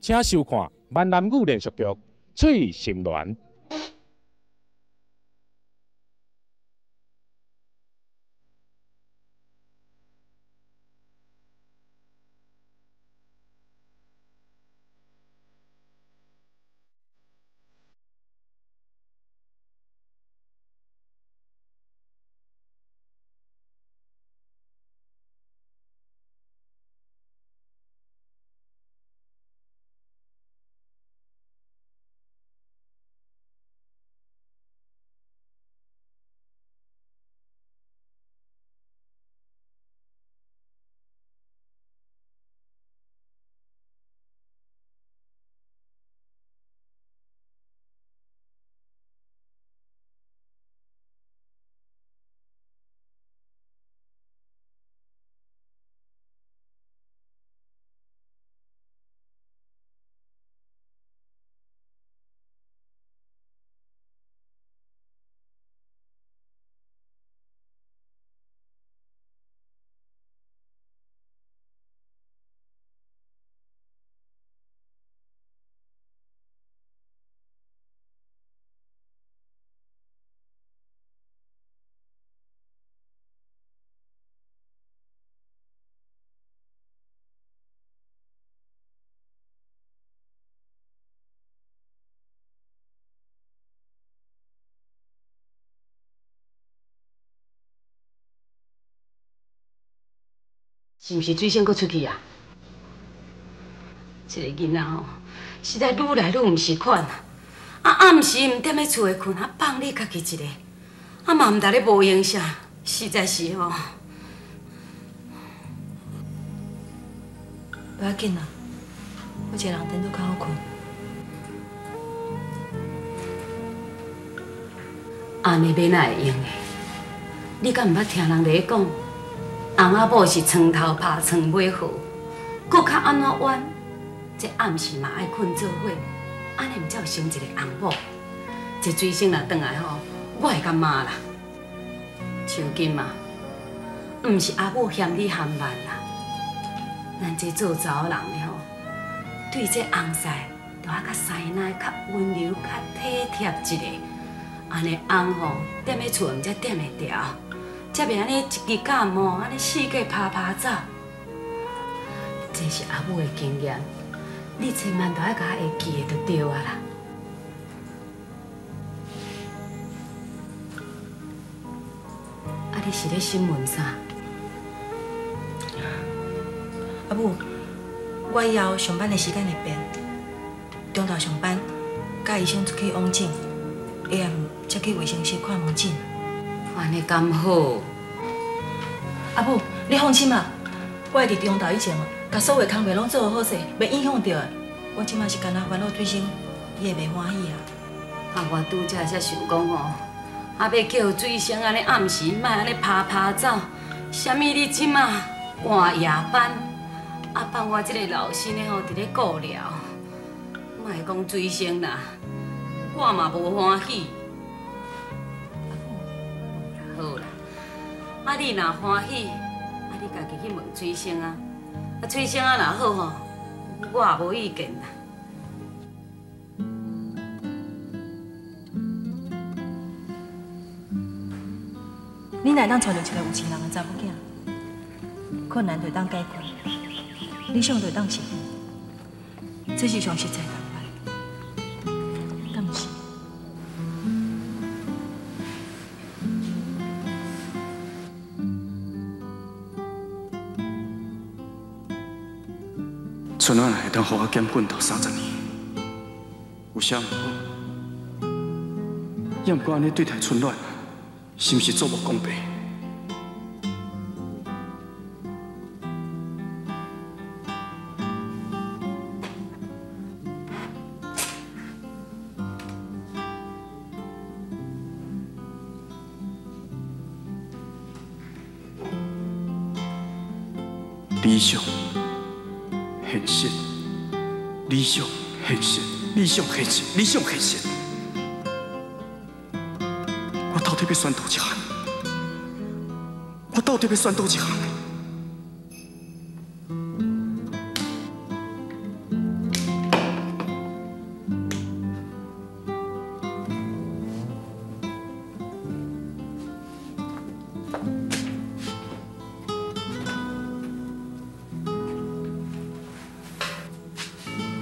請收看閩南語連續劇《翠心戀》。是毋是水星閣出去啊？這个囡仔吼，實在愈來愈毋是款啊！啊，暗時毋踮咧厝內睏，啊放你家己一个，啊嘛毋知咧無閒啥，實在是吼。無要緊啦，我一个人顛倒較好睏。按呢欲哪會用的？你敢毋捌聽人咧講？翁仔某是床頭拍床尾和，閣較按怎冤？這暗時嘛愛睏做伙，按呢毋才有成一个翁某。這水星若轉來吼，我會共罵啦。秋金啊，毋是阿母嫌你含慢啦，咱這做查某人的吼，對這翁婿著愛較師奶、較溫柔、較體貼一下，按呢翁吼踮咧厝毋才踮會牢。才袂按呢一支感冒，按呢四界趴趴走。這是阿母的經驗，你千萬著愛共我會記的就對啊啦。啊，你是咧審問啥？阿母，我以後上班的時間會變，中晝上班，佮醫生出去往診，下暗才去衛生室看門診。按呢敢好？阿母，你放心啦，我會佇中晝以前，共所有工課攏做好勢，袂影響著的。我這馬是干焦煩惱水星，伊會袂歡喜啊。啊，我拄才才想講吼，啊，欲叫水星按呢暗時莫按呢趴趴走，啥物你這馬換夜班，啊，放我這個老身的吼佇咧顧療，莫講水星啦，我嘛無歡喜。好啦，啊你若歡喜，啊你家己去問水星啊，啊水星啊若好吼，我也無意見啦。你若會當娶著一個有錢人的查某囝，困難就會當解決，理想就會當實現，這是上實際的辦法，敢毋是？春暖会当予我減奮鬥30年，有啥毋好？也毋過按呢對待春暖，是毋是足無公平？理想、現實，理想、現實，理想、現實，理想、現實。我到底欲選佗一項？我到底欲選佗一項？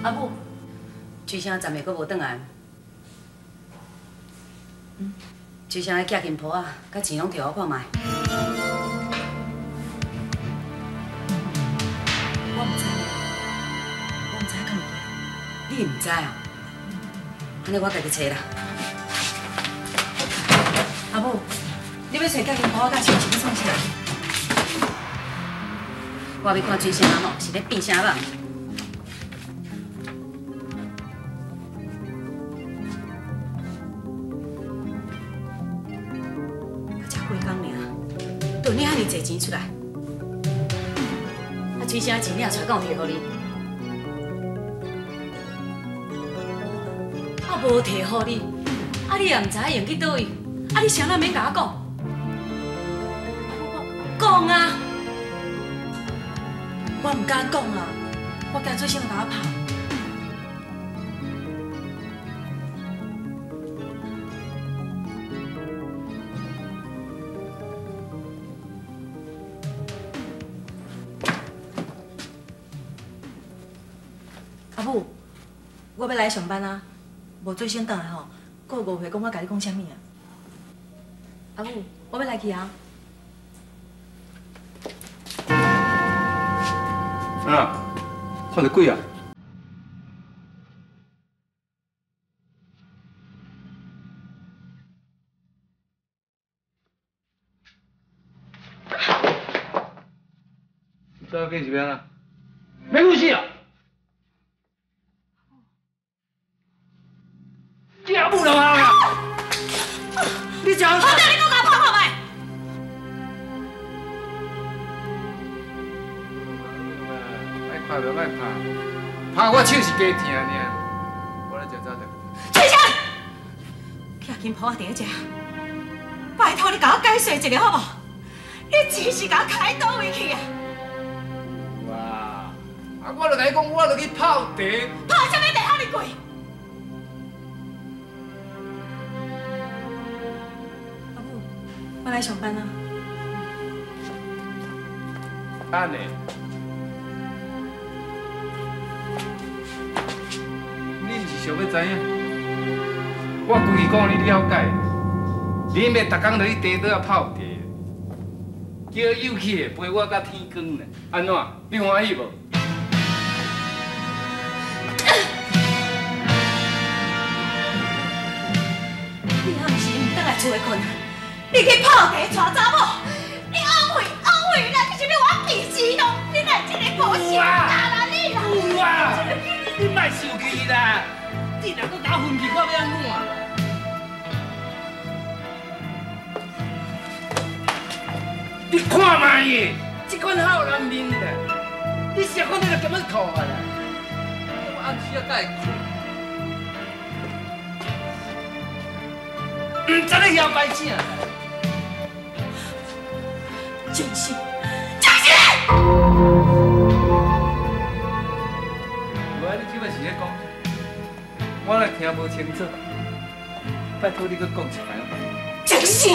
阿母，水声暂时阁无转来。嗯。水声彼寄金铺仔，佮钱拢提我看觅。我毋知，我毋知敢有对。你毋知啊？按呢我家己揣啦。阿母，你欲揣寄金铺仔佮钱是欲创啥？我欲看水声吼，是咧变啥人？你遐尔济钱出来，啊，水声钱领出来，敢有提予你？啊，无提予你，啊，你也毋知影用去佗位，啊，你啥咱免共我讲？讲啊！我毋敢讲啦，我惊水生共我拍。阿母，我欲来上班啊，无水生转来吼，阁误会讲我共你讲啥物啊？阿母，我欲来去啊。啊，创啥鬼啊？这计是欲按怎？没关系啊！阿母了啊！你讲，好歹你阁共我拍看觅。莫拍就莫拍，拍我手是加疼尔。我来食早顿。翠香，寄金铺仔伫咧遮，拜托你共我解释一下好无？你钱是共我开佗位去啊？哇！啊，我就共你讲，我就去泡茶。泡啥物茶遐尔贵？我来上班啊！等下，你毋是想欲知影？我规句讲你了解，你袂逐工落去茶桌仔泡茶，叫有气的陪我到天光咧，按怎？你欢喜无？你暗时毋转来厝内困？你去泡茶娶查某，你枉费枉费啦！你是欲我气死咯？你哪会这个无心啦你啦？有啊！你莫生气啦！你若阁共我分去，我欲按怎？你看觅伊，这款好男面啦！你啥款你就甘欲吐啊啦？我暗时仔才会困，毋知你晓摆正。真是，真是！无啊，你这摆是咧讲啥？我若听无清楚，拜托你阁讲一摆。真是！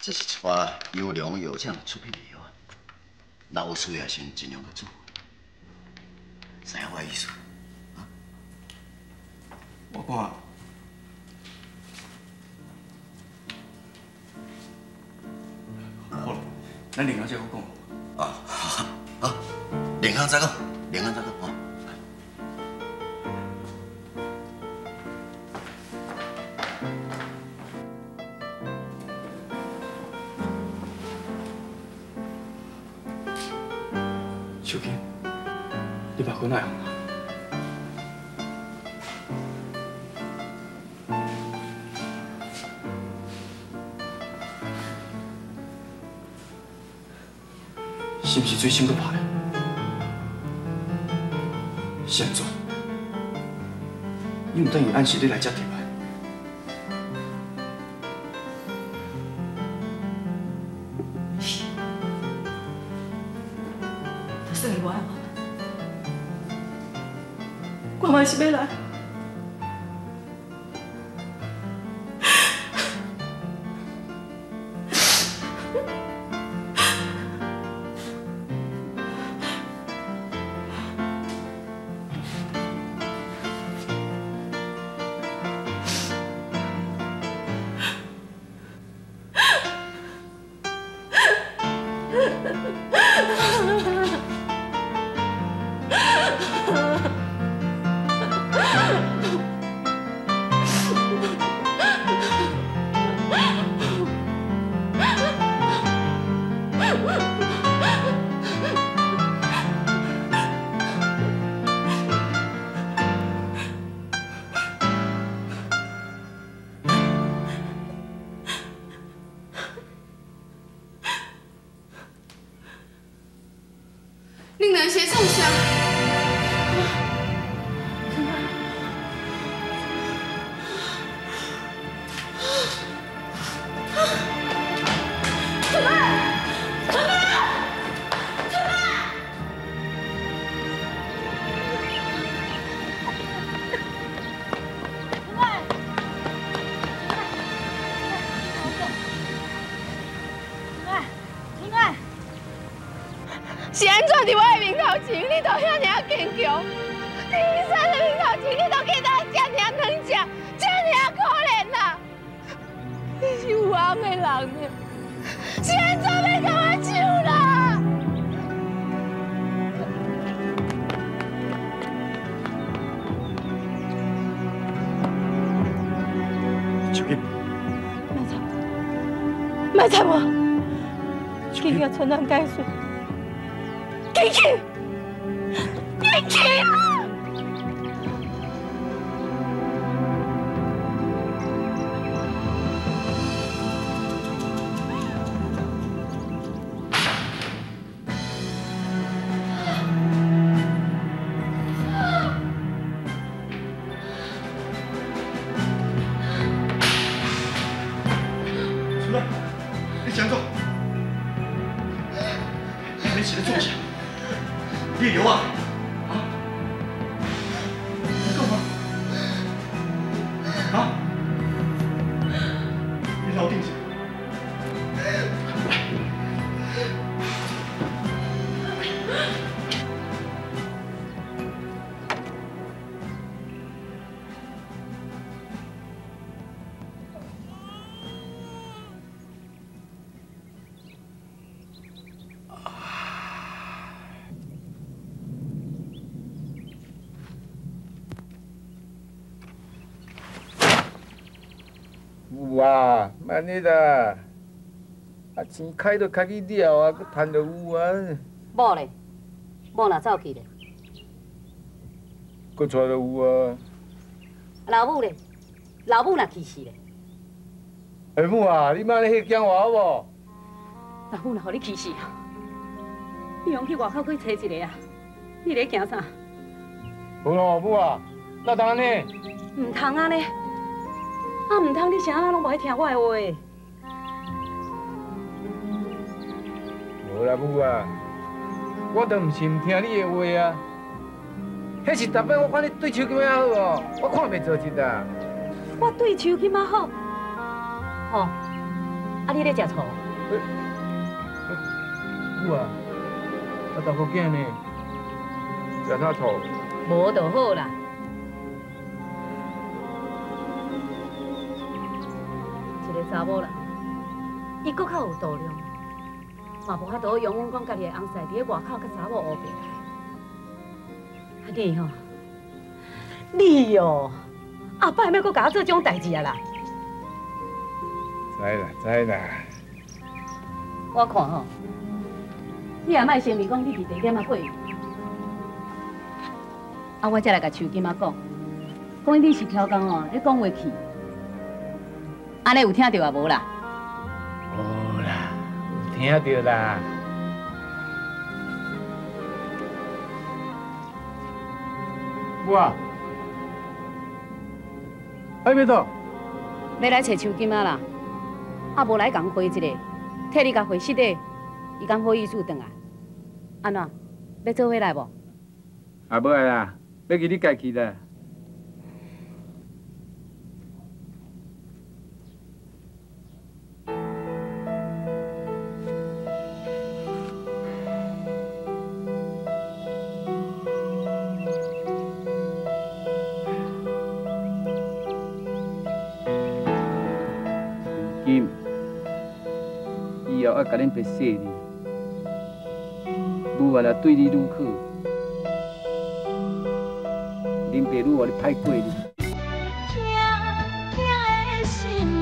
这是一块优良药厂出品的药啊，若有需要时尽量去做，知影我的意思？啊？我看，好了，咱另后再阁讲。啊，好，另后再讲，另后再讲，吼。秋琴，你目睭哪会红啊？是毋是水心阁破了？是按怎？你毋等于按时你来接电话？是，就算伊无爱我，我嘛是欲来。恁两是创啥？春妹，春妹，春妹！春妹，春妹，是按怎伫我的面头前，你都遐尔仔坚强？伫医生的面头前，你都见到遮尔软弱，遮尔可怜啊！你是有翁的人呢，是按怎欲共我抢啦？秋琴，莫插我，莫插我，紧去共村长解释。进去，进去啊！春兰，你是按怎？你是咧创啥？你会啊？啊？你讲嘛？啊？你头顶是？有啊，安尼啦，啊钱开都开去了啊，阁趁就有啊。某咧，某若走去咧，阁娶就有啊。老母咧，老母若去世咧。哎母啊，你莫咧瞎讲话好无？老母若予你气死啊，你用去外口去揣一个啊？你咧惊啥？无咯，母啊，哪通按呢？毋通按呢。啊，毋通！你是按怎拢无爱听我的话？无啦，母啊，我都毋是毋听你的话啊。彼是逐摆我看你对手金仔好哦，我看袂做一啊。我对手金仔好，吼，啊你咧食醋？母啊，我大哥囝呢？食啥醋？无就好啦。一个查某人，伊阁较有度量，嘛无法度容忍讲家己的翁婿伫咧外口佮查某乌白来。啊你吼，你哦，后摆欲阁共我做这种代志啊啦？知啦知啦。我看吼，你也莫先面讲你伫地点仔过去。啊，我才来共秋金仔讲，讲你是超工哦，咧讲话去。按呢有听著啊无啦？无啦，有听著啦。母啊，哎，欲倒？欲来揣秋金仔啦，啊，无来共回一下，替你共回失礼，伊敢好意思转来？按怎？欲做伙来无？啊，无爱啦，欲去你家去啦。金，以后爱共恁爸说你，母啊若对你愈好，恁爸愈予你歹过你。疼疼的心无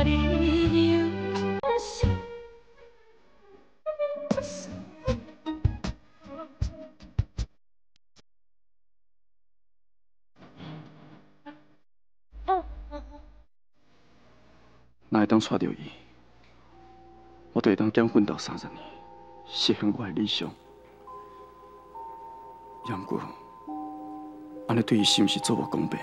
理由。若会当娶著伊，我就会当减奋斗30年，实现我的理想。也毋过，按呢对伊是毋是足无公平？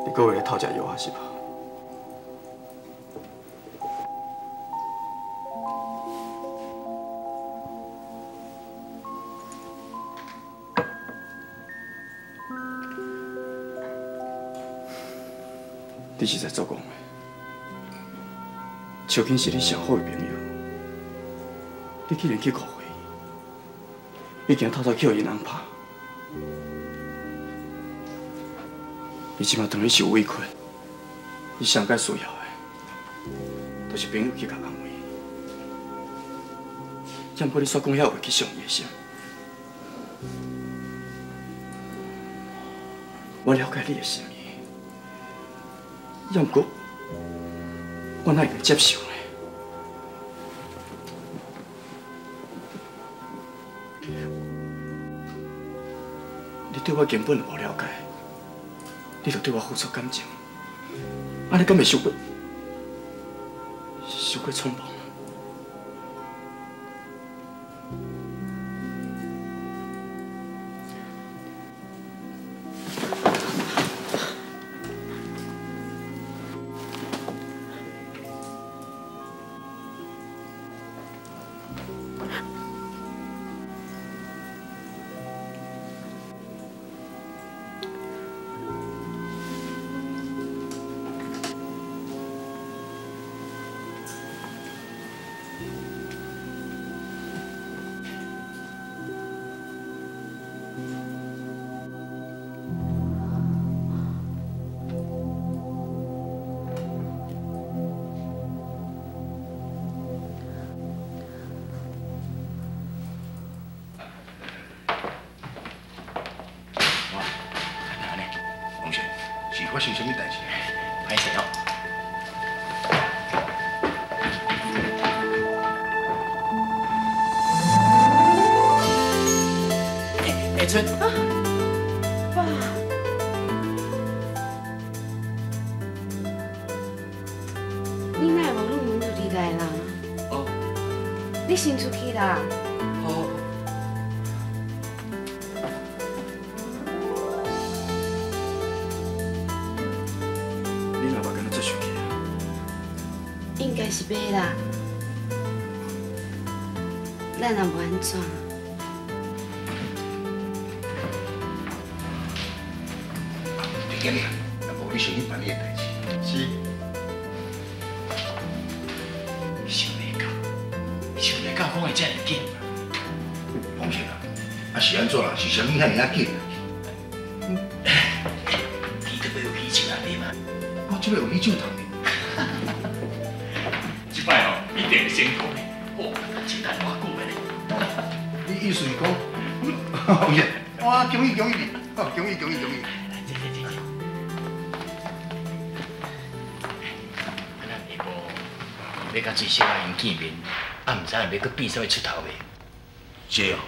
你阁有咧偷食药啊，是无？你是在做戆的。秋金是你上好的朋友，你竟然去误会伊，已经偷偷去予伊翁拍。伊这马当咧受委屈，伊上盖需要的，就是朋友去共安慰。也毋过你煞讲遐话去伤伊的心，我了解你的心意，也毋过我哪会当接受呢？你对我根本就无了解。你就对我付出感情，按呢敢袂伤过，伤过匆忙？发生啥物代志？歹势哦。下春，爸，你哪会无入门就离来啦？哦。你先出去啦。好。恁阿爸敢若遮生气啊？应该是袂啦，咱也无按怎。李经理，啊，无你先去办你的代志。是。想袂到，想袂到，讲会遮尔紧。放心啦，啊是按怎啦？是啥物遐尔啊紧？你这摆有喜酒啊，对吗？我这摆有喜酒通。这摆吼一定会成功的。哦，这等偌久的咧。你意思是讲？哇，恭喜恭喜你！恭喜恭喜恭喜！来，坐坐坐坐。啊，咱下晡欲佮水小仔𪜶见面，啊，毋知影欲阁变啥物出头袂？这哦，